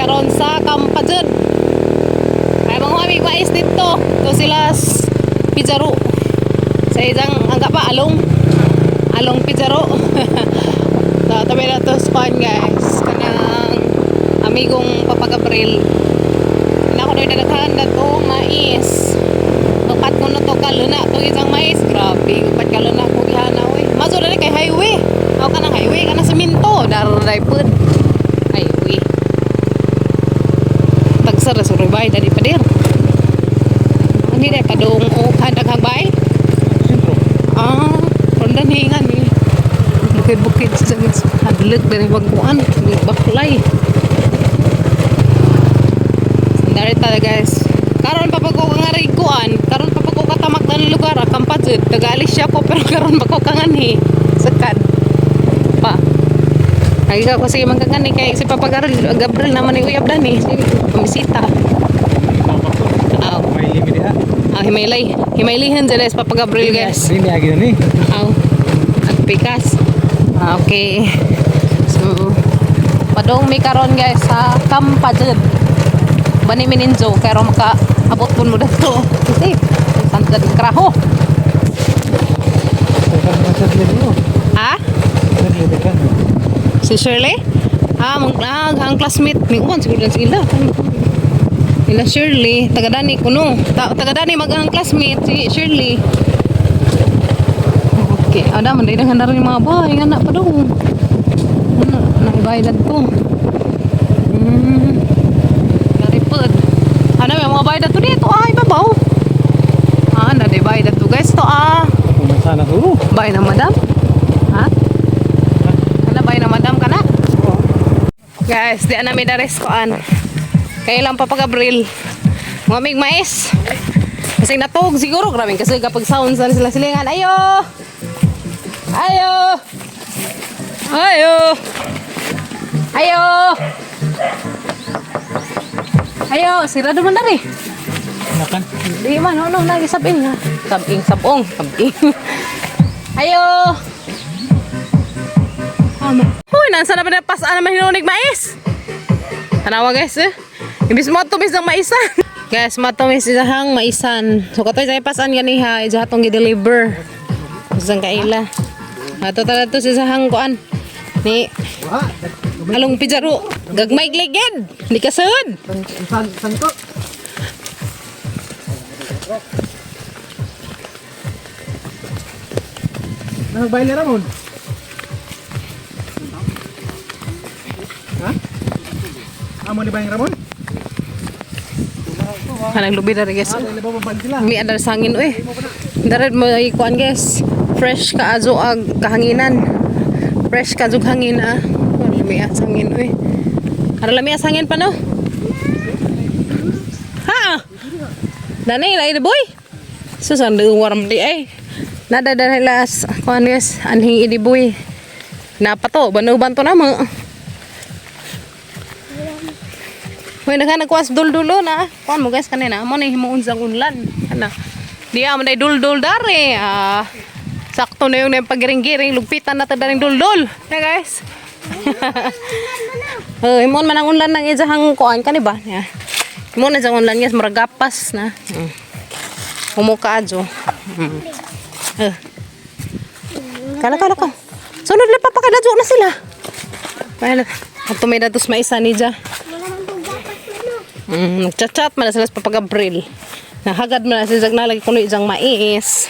Karon sa Kampajud. Ay mga amig mais dito. To sila Pizarro. Sa isang angka pa along. Along Pizarro. So, tabi na to spawn, guys. Kanang amigong Papa Gabriel. Na ko nadaghan na to mais. Upat ko na to kaluna to isang mais. Grabe, upat kaluna ko gihana oy. Maso na kay highway. Aw kanang highway kanang semento daray pud. Highway. Tagsa ra surubay dali pa dir. Hindi na padung o kadaghang bay. Sentro. Ah, rondan hingan ni. Bukid-bukid sa hadlok diri wagkuan, baklay. Sandali ta, guys. Karon pa pag ko nga kuan, karon pa pag ko katamak ng lugar, Kampajud, tagaalis siya ko pero karon pa ko kanganhi. Sakad pa. Ay ka kasi man kangani kay si Papa Gabriel, Gabriel naman ni uyab dani, si pamisita. Aw, May limi diha. aw himaylay. Himaylihan dyan si Papa Gabriel, guys. Dili agi ni. Aw, nagpikas. Ah, okay. So, padong mi karon, guys, sa Kampajud. Bani mininjo pero maka abot pun mo dito. Kasi santad kraho. Ha? Si Shirley? Ah, mong ah, ang classmate ni Juan siguro na sila. Ila Shirley, taga dani kuno. Taga dani mag ang classmate si Shirley. Okay, ada man dai na rin mga bahay nga na pa daw. Ano, naibay to. Naripod. Ano may mga bahay dato dito ay babaw. Ah, na di bahay dato, guys, to ah. Sana suro. Bahay na madam? Ha? Kana bahay na madam kana? Guys, di na mi dares koan. Kaya lang Papa Gabriel. Mga mig mais. Kasi natog siguro grabe kasi kapag sounds na sila silingan. Ayo! Ayo! Ayo! Ayo! Ayo, sira naman na rin. Nakan. Di man, ano, lagi sabing ha. Sabing, sabong, sabing. Ayo! Ama. Uy, nasa na ba na pasaan naman hinunig mais? Tanawa, guys, eh. Imbis mo tumis ng maisan. Guys, matumis isahang maisan. So katoy sa pasaan ganiha, isa atong gi-deliver. Isang kaila. Ato tala to sa isahang kuan. Ni Along Pijaro. Gagmay gligid. Di ka sud. San san ko. Nagbaile Ramon. Ha? Amo ni bayang Ramon? Kanang lubi na rin, guys. Ah, dili ba sila? May adar sangin uy. Darat mo ay kuan, guys. Fresh ka azo ag kahanginan. Fresh ka azog hangin ah. Lami as hangin uy. Ara lami as hangin pa no? Ha? Danay lay boy. Susan de warm di ay. Nada danay las kuan, guys, anhing idi boy. Napato banuban to na mo. Hoy, naghanag kuas duldulo na. Kuan mo, guys, kanina. Mo na himuon sang unlan. Ana. Di man day duldul dare. Ah, sakto na yung pagiring-giring lugpitan na ta daring duldul. Na, guys. Eh, himuon man ang unlan ng isahang kuan kani ba? Ya. Himuon na sang unlan, guys, murag gapas na. Humuka adyo. Eh. Kala kala ka. Sunod lang papakadadyo na sila. Well, at may datos maisa ni Ja. Nagchat-chat man na sila sa Papa Gabriel. Nahagad man na sila sa nalagi kuno isang mais.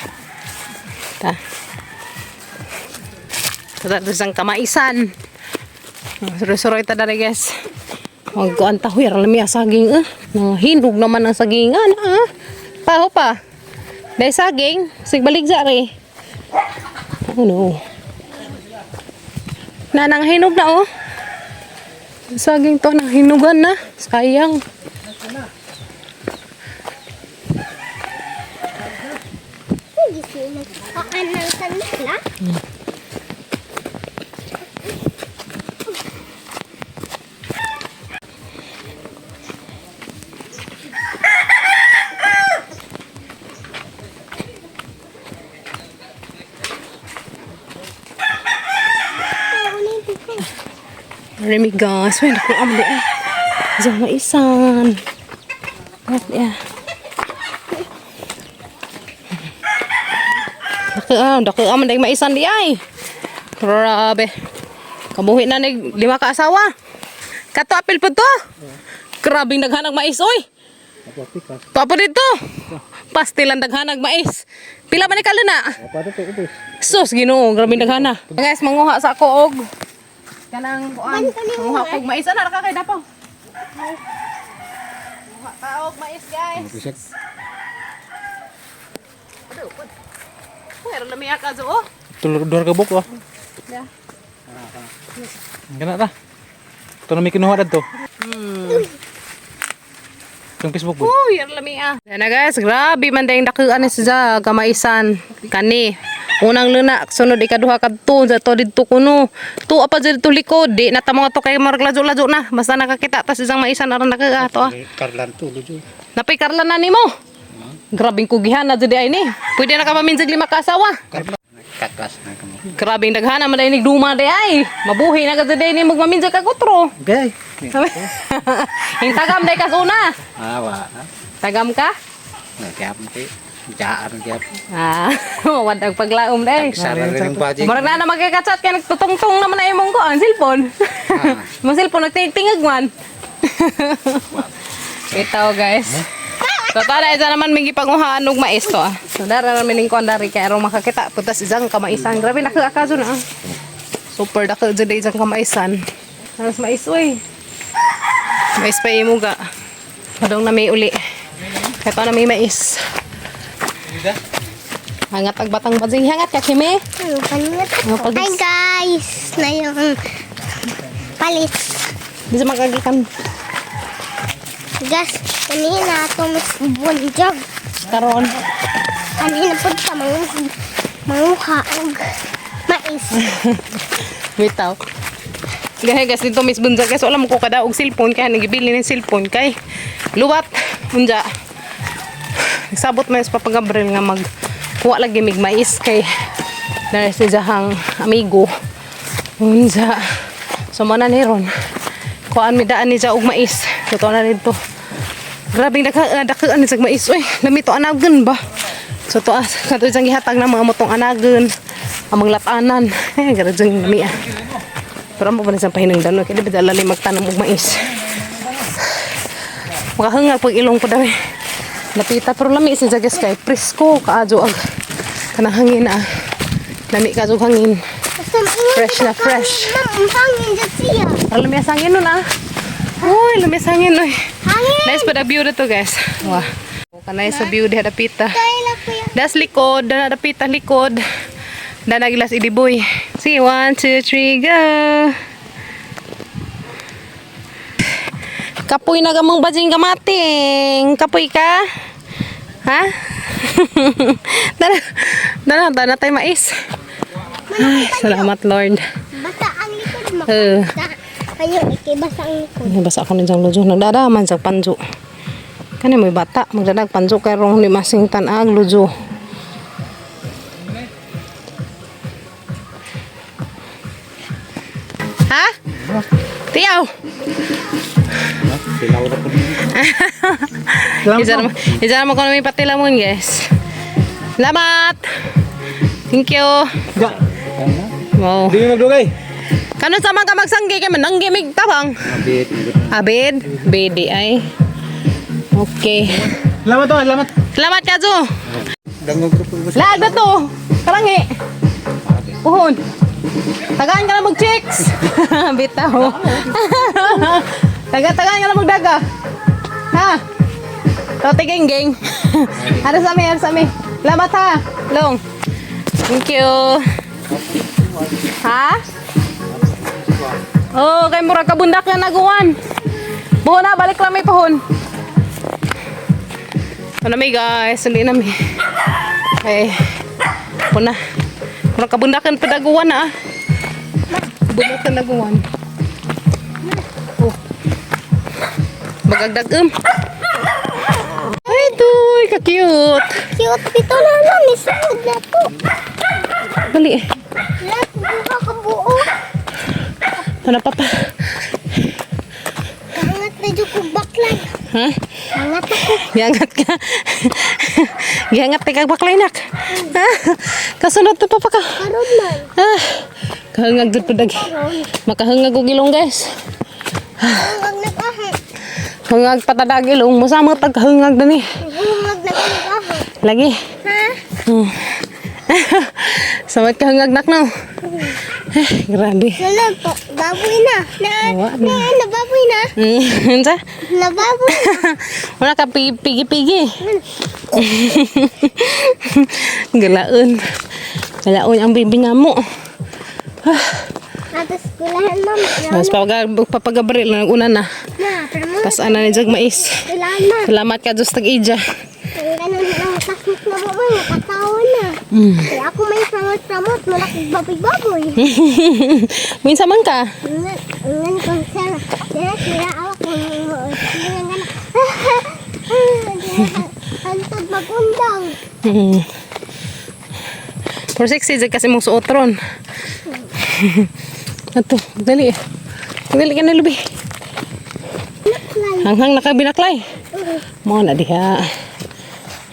Ta. Tata isang kamaisan. Suroy-suroy ta dali, guys. Magkuan ta huy lami ang saging eh. Hinog naman ang sagingan ah. Paho pa. Dahil saging, sigbalik sa re. Oh no. Nanang hinog na oh. Saging to nang hinugan na. Sayang. Nagkaan ng sanla. Remy gas. Wait, ako amli eh. Isang maisan. At yeah. Dako ah, dako ah, man maisan di ay. Grabe. Kamuhi na ni lima ka asawa. Kato apil po to. Grabing daghanag mais oy. Papo dito. Pastil ang daghanag mais. Pila man ni kaluna? Sus, Ginoo, grabing daghana. Guys, manguha sa ako og kanang kuan. Manguha og mais ana ra ka kay dapaw. Manguha ta og mais, guys. Pero lami ka zo oh. Tulog dua ka buko. Yeah. Gana ta. Ito na may kinuha dadto. Yung Facebook po. Uy, ang lami ah. Yan na guys, grabe man dayong dakuan ni sa kamaisan. Kani. Unang luna, sunod ikaduha kadto, sa to didto kuno. Tuwa pa dito likod, di na ta mga to kay marag ladyo-ladyo na. Basta nakakita tas isang maisan aron dakuan to ah. Karlan to, lujo. Napay karla na nimo. Grabing kugihan na jud ay ni. Pwede na ka maminsag lima ka asawa. Kaklas na kamo. Grabing daghana man day duma day ay. Mabuhi na ka jud ay ni magmaminsag ka kutro. Okay. Hintagam day kas una. Ah, wa. Tagam ka? Nagyap mo kay. Jaan gyap. Ah, wadag paglaom day. Sara rin yung budget. Murag na na magkakachat kay nagtutungtong naman na imong ko ang cellphone. Mong cellphone nagtingag man. Itaw guys. So tara isa naman may gipanguhaan og mais to ah. So dara naman ning kon dari kay aron makakita putas isang kamaisan. Grabe na kaakaso na ah. Super dako jud isang kamaisan. Halos mais oy. Mais pa imo ga. Padong na may uli. Kaya pa na may mais. Hangat ang batang bajing hangat ka kimi. Ano, palingat Ano, ako. Hi guys! Na yung palit. Di sa makagikan Gas, kanina ito mas bunjog. karon. Kanina po ka manguha og mais. Bitaw. Gahe guys, dito Miss Bunza guys, wala mo ko kada og cellphone kay nagibili ng cellphone kay luwat unja. Nagsabot man sa Papa Gabriel nga mag kuha lagi mig mais kay dahil si jahang amigo. Unja. So mo na ni ron. Kuan mi daan ni ja og mais. Totoo na dito. Grabing daka ni sa mais oy. Lami to anagan ba? So to as kato isang gihatag na mga motong anagan ang mga latanan. Eh grabe jang lami ah. Pero mo pa na siyang pahinangdan no? Kaya di ba dalali magtanom og mais. Makahangag pag ilong ko dami. Napita pero lami si Jagas kay presko kaadyo ang kanang hangin ah. Lami kaadyo hangin. Basta maingon Fresh kita na fresh. Ma'am, ang hangin dyan siya. Pero lami ang hangin nun ah. Uy, lami ang hangin uy. Hangin! Nice pa the view na to guys. Wah. Kanay sa view diha dapita. Kaya lang po yan. Das likod, dana dapita likod. Dana gilas idiboy. Sige, 1, 2, 3, go. Kapoy na gamang bajing kamating. Kapoy ka? Ha? Dana, dana, dana tayo mais. Ay, salamat Lord. Basta ang likod mo. Eh. Ayun, ikay basta ang likod. Nabasa ako ng lujo. Nagdadaman sa panjo. Kani mo'y bata. Magdadag panjo kay rong limasing tanag lujo. Ha? Tiyaw! Silaw na po. Salamat. Isa naman ko namin patilamon, guys. Salamat! Thank you. Ga. Wow. Di mo magdugay. Kanon sa man ka magsanggi kay mananggi mig tabang. Mabit. Abid, BD ay. Okay. Salamat to, salamat. Salamat ka, Jo. Dangog ko po. Laag na to. Karangi. Uhon. Tagaan ka na mag-chicks. Bitaw. Taga-tagaan ka na magdaga. Ha? Tote geng geng. Ano sa amin, ano sa amin. Salamat ha. Long. Thank you. Ha? Oh, kay murag kabundak na naguan. Buho na, balik lang may pohon. Ano may guys, hindi na may. Ay, po na. Murag kabundakan padaguan na ah. Bundakan naguan. Oh. Bagagdagum. Ay, tuy, ka-cute. Cute pito na lang, isuod na to. Dali. Lahat buha ka buo. Ano pa pa? Kaangat na dyan ko Ha? Hangat ako. Giangat ka. Giangat ka baklay nak. Ha? Kasunod to pa ka. Karon man. Ah. Kahangag jud pud. Makahangag og ilong, guys. Hangag nag-ahit. Hangag patadag ilong mo sa mga taghangag dani. Hangag nag-ahit. Lagi. Ha? Samad kahangag nak no. Eh, grabe. Lala, baboy na. Na, Wa na, na. nababoy na. Unsa? Nababoy na. Wala ka pigi-pigi. Galaon. Galaon ang bibi nga mo. Atas kulahan, mama. Mas papagabril na una na. Na, pero mo. Tas ana ni jag mais. Kulahan na. Salamat ka Diyos tag-ija. Ang ganun lang, tasmik na mo, may nakatawa na. Kaya ako may samot-samot, malaki baboy-baboy. Minsan man ka. Ngan ko, sir. Sir, sira ako kung sira nga na. Antod magundang. For sexy jag kasi mong suot ron. Ato, dali. Dali ka na lubi. Naklay. Hanghang nakabinaklay. Mo na diha.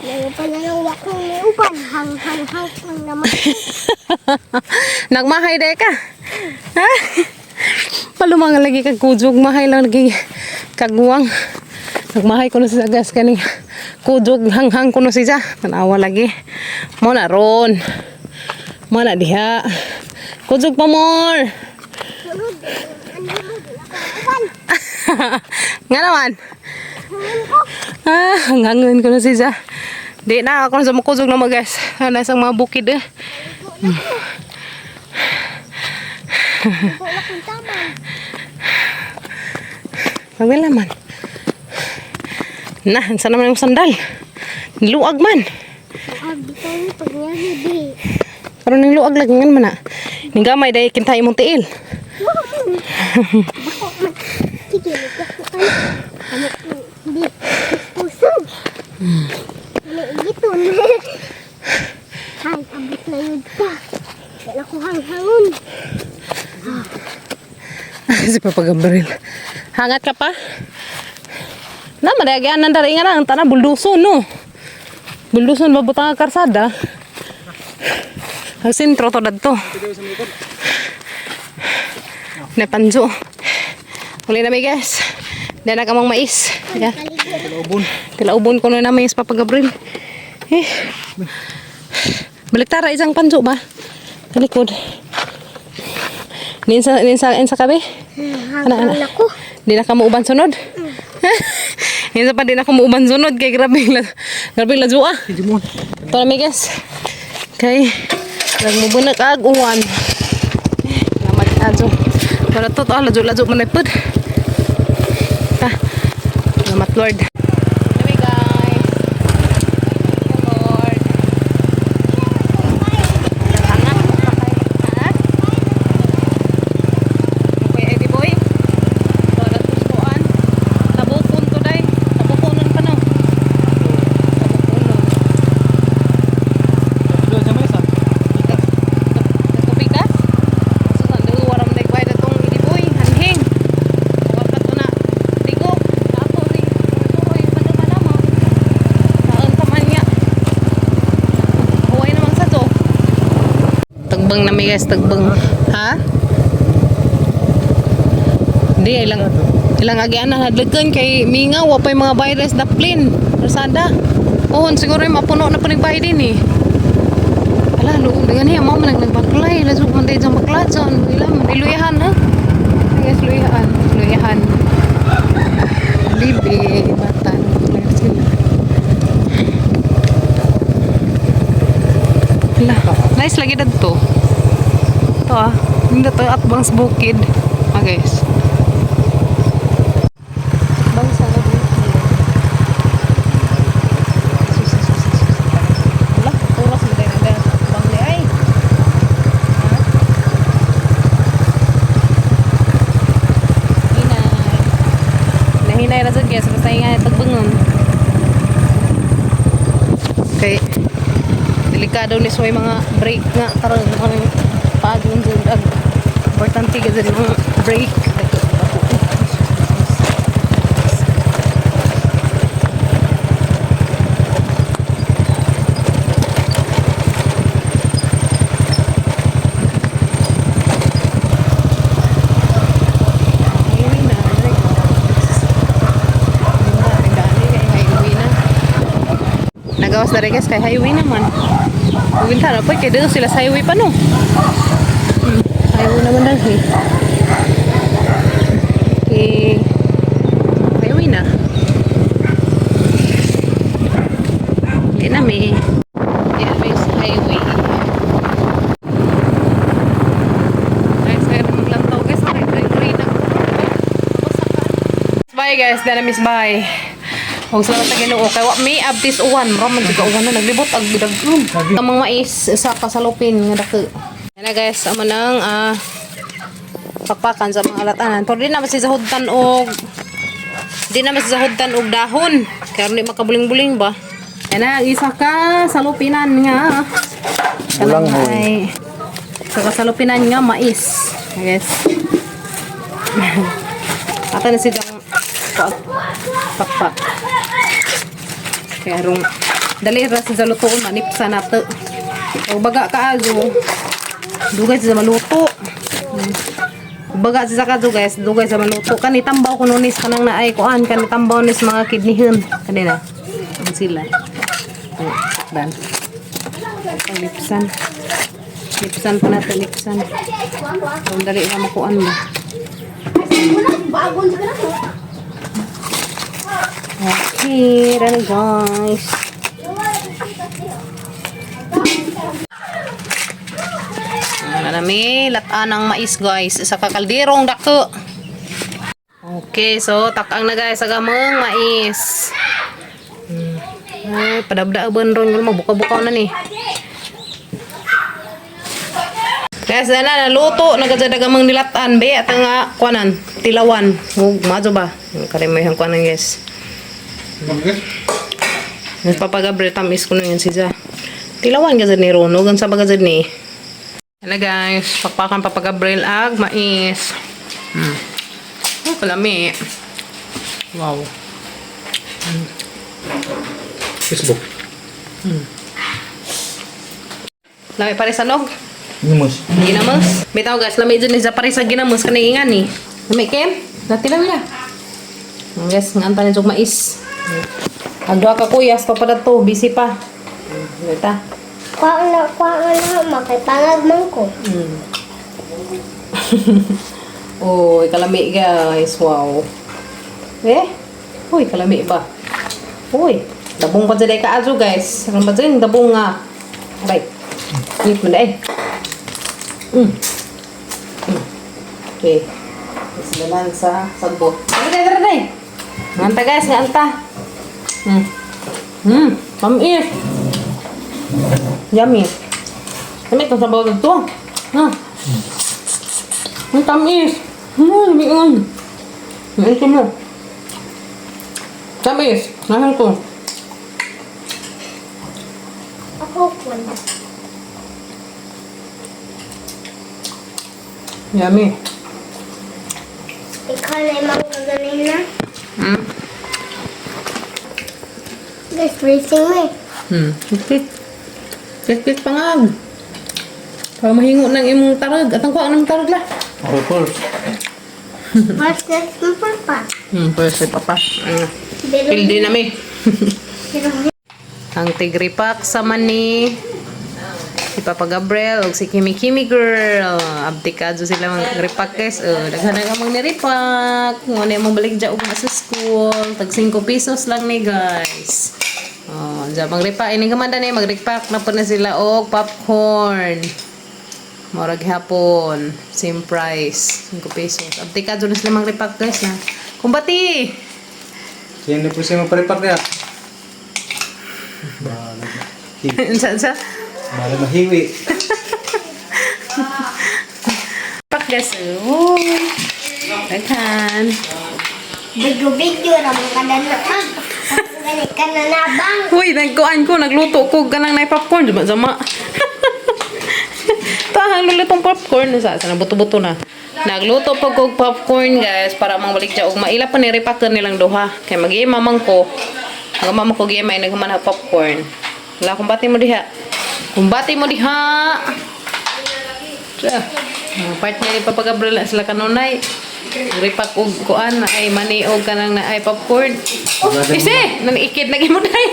Ngayon pa na lang wakong ni uban. Hang, hang, hang, hang naman. Nagmahay day ka. Ha? Palumang lagi kag kujog mahay lang lagi kaguwang. Nagmahay ko na sa gas kaning kujog hanghang ko na siya. Tanawa lagi. Mo na ron. Mo na diha. Kujog pa more. Sunod, ano mo, di ako uban. Nga naman. Hangan ko. Ah, hanghangon ko na siya. Di na ako na sa mukuzog na mga guys. Ano sa mga bukid eh. Ko na kong tama. Pagwala man. Na, saan naman yung sandal? Niluag man. Ah, bitaw ni pag niya di. Pero niluag lagi nga naman na. Ninggamay dahil kintay mong tiil. Bako man. Sige, nagkako ka. Ano, di. Puso. Ano, igiton. Hay, abot na yun pa. Wala ko hanghangon. Si Papa Gabriel. Hangat ka pa? Na, madagyan ng dari nga lang. Tana, bulduson no. Bulduson, babutang ang karsada. Ang sentro to dadto. Napanjo. Uli na mi guys. Dahil na kamang mais. Yeah. Tilaubon. Tilaubon ko na namin sa Papa Gabriel. Eh. Baliktara isang panjo ba? Talikod. Ninsa ninsa insa kabe? Hanghangon ako. Di na ka muuban sunod. Insa pa di na ko muuban sunod kay grabe la grabe la juwa. Jimon. Ito na mi guys. Kay nagmubunag ag uwan. Salamat adyo. Para to to ladyo ladyo man pud. Ta. Salamat Lord. Kami guys. Thank you, Lord. Hangat. Ha? Okay, Eddie boy. So, natustuan. Tabukon to day. Tabukonon pa no. Tabukonon. Doon sa may isa. Nagkupikas? Susan, waram na ikway na tong idiboy, hanhing. Wapat to na, tigo, ako rin, turoy, paano mo? Saan taman niya? Huwag naman sa to. Tagbang na may guys, tagbang. Ha? Hindi, ilang ilang agian na hadlagan kay mingaw, wa pa'y mga virus na plane. Rasada. Oh, siguro yung mapuno na pa ng bahay din eh. Ala, luong dengan niya, mama nang nagbaklay. Lasok man tayo dyan bakla dyan. Ila man, iluyahan ha. Yes, luyahan. Luyahan. Libe, bata. Nagbaklay sila. Ala, nice lagi dito. Ito ah. Hindi to at bangs bukid. Ah, guys. Bangsa na bukid. Sus, sus, sus, sus. Wala, oras mo tayo na bang ni ay. Ha? Hinay. Nahinay ra jud guys, basta ingay tagbangon. Okay. Delikado ni soy mga break nga karon ano paag jud ag importante gyud mga break. Gawas na rin guys, kay highway naman. Ug na po, kay dito sila sa highway pa no. Highway naman dahil. Okay. Highway na. Hindi na may. Yan may sa highway. Ay, sir, maglantaw guys. Ay, gray, gray na. Bye guys, dana miss bye. Huwag salamat sa Ginoo kay wa may abtis uwan, ra man jud ka uwan na naglibot ag dagom. Amang mais sa kasalupin nga dako. Yan na guys, amo nang pakpakan sa mga alatanan. Pero di naman si sahudtan og di naman si sahudtan og dahon. Kaya di makabuling-buling ba. Yan na, ang isa ka salupinan nga. Bulang Kanang Sa kasalupinan nga mais. Guys. Ata na silang pakpak. Kaya rong dali ra sa lutoon manipsa nato. O baga kaazo. Dugay sa maluto. Baga sa kadto guys, dugay sa maluto. Kani tambaw kuno nis kanang naay kuan, kani tambaw nis mga kidneyhon. Kanina. Ang sila. Oh, dan. Lipsan. Lipsan pa natin, lipsan. Ang dali na makuan mo. Okay, run guys. Ano nami, lataan ang mais guys. Isa ka kalderong dako. Okay, so takang na guys sa gamong mais. Ay, padabda-aban ron mabuka-buka na ni. Guys, na na naluto nagajada gamang nilatan be at nga kuanan, tilawan. Ug majo ba? Karimo yung kuanan guys. Mas Papa Gabriel tamis ko na yun si Ja. Tilawan gazad ni Rono, gan sa bagazad ni. Hello guys, pakpakan Papa Gabriel ag mais. Oh, kalami. Wow. Facebook. Lami pare sa nog. Ginamos. Ginamos. Bitaw guys, lami dyan sa pare sa ginamos kanang ingan ni. Lami kem. Natilaw na. Guys, nga anta ni jog mais. Ang duha ka kuyas pa pa to, busy pa. Bita. Kuha na, makipangag man ko. Uy, kalami guys. Wow. Eh? Uy, kalami ba? Uy, dabong pa dyan ka ajo guys. Ano ba dyan? Dabong nga. Aray. Eat mo na eh. Okay. Sila sa sagbo. Aray, aray, aray. Nganta guys, nganta. Tamis. Yummy. Tamis itong sabaw dito. Ang tamis. Lami yun. Ito mo. Tamis. Nahan ko. Ako po. Yummy. Ikaw na yung mga ganina. Guys, racing me. Kikik. Kikik pangag. Para mahingo ng imong tarag. At ang kuha ng tarag lah. Okay, first. First, next mo pa. First eh, papa. Pero, Pildi na mi. pero, Ang tigripak sa mani. Si Papa Gabriel ug si Kimi Kimi Girl. Abtikado sila mga ripak guys. Oh, daghan na ka mga niripak. Nguna mong balik dya ug sa school. Tag 5 pesos lang ni guys. Oh, dya magripak ini kamanda ni magripak na po na sila og popcorn. Murag hapon, same price, 5 pesos. Abtikado na sila magripak guys na. Kumbati. Sino po siya maparipak niya? Unsa unsa? Bala mahiwi. Pak guys. Oh. Daghan. Video-video ramang ka na na. Ganit ka na nabang. Uy, nagkuan ko, nagluto ko ganang na popcorn, jama jama. Tahang lulutong popcorn sa sa buto-buto na. Nagluto pa ko og popcorn guys para mangbalik siya og maila pa ni ripakan nilang duha. Kay mag-iima man ko. Ang mama ko giyama ay naghuman ha popcorn. Wala kumbati mo diha. Kumbati mo diha. Siya. Ang partner ni Papa Gabriel na sila kanunay. Ripak og kuan na ay mani og kanang na ay popcorn. Ise, nanikid na gimo day.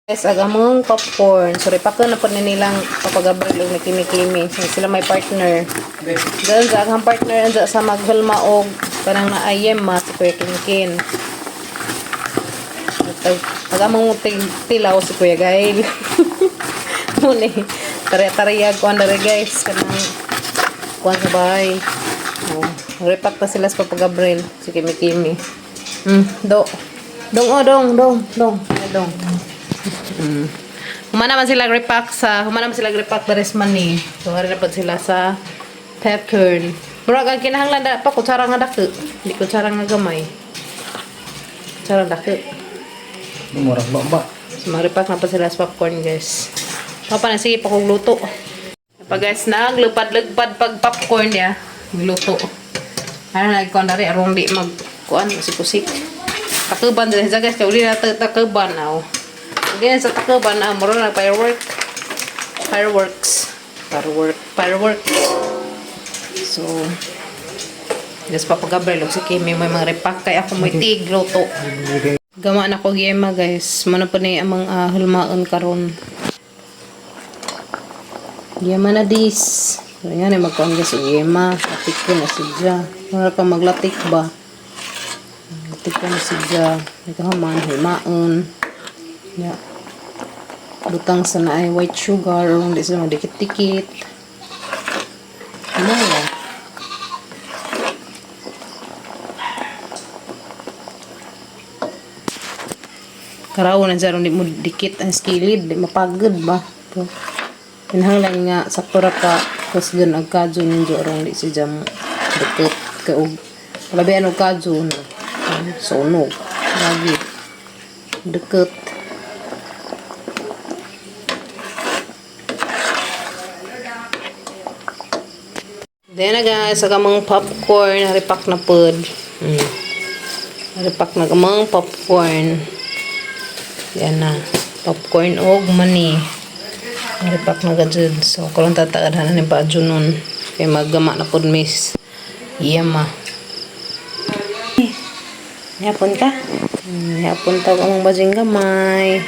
Guys, ag among popcorn. Sorry, pa na po ni nilang Papa Gabriel og ni Kimi Kimi. So, sila may partner. Dahil sa ang partner andyan sa maghulma og kanang naayem ma si Kuya Kinkin. Ag among tilaw si Kuya Gail. Muni, tariya-tariya kuan dere guys kanang kuan sa bahay. Oh, repack pa sila sa Papa Gabriel si Kimi Kimi. Do. Dong oh, dong, dong, dong. Ay, dong. Humana man sila repack sa humana man sila repack dares man ni. So ari na pod sila sa popcorn. Murag ang kinahanglan da pa kutsara nga dako. Di kutsara nga gamay. Kutsara dako. Murag ba ba? So mag-repack na pa sila sa popcorn guys. Papa na sige pa kog luto. Pa guys naglupad-lupad pag popcorn ya. Luto. Ano na kuan dari arong di mag kuan kusik-kusik. Takuban din sa guys kay uli na takuban aw. Ganyan sa takuban na muro na firework. Fireworks. Firework. Fireworks. So, Yes, Papa Gabriel, og si Kimi may mga repack kay ako may tig luto. Gama na ko giyema guys. Mano pa ni amang hulmaon karon. Giyema na dis. So nga ni magkuan guys og giyema. Latik ko na siya. Mura ka maglatik ba? Latik ko na siya. Nagkahuman hulmaon. Ya. Butang sa naay white sugar aron di sila madikit-dikit. Ano ya? Karaw na dyan, di mo dikit ang skilid, di mapagod ba? To. Kinahanglan nga, sakto ra ka, kusgan ang kadyo ninyo, arong di si jam dikit ka og labi ano kadyo na sunog. Lagi. Dikit. Then na guys, ang amang popcorn, haripak na pod. Haripak na amang popcorn. Yan na. Popcorn og mani. Haripak na gajud. So, karon tataadhan ni pa nun. Kay maggama na pod miss. Yema. Yapon ka? Yapon tawag among bajing gamay.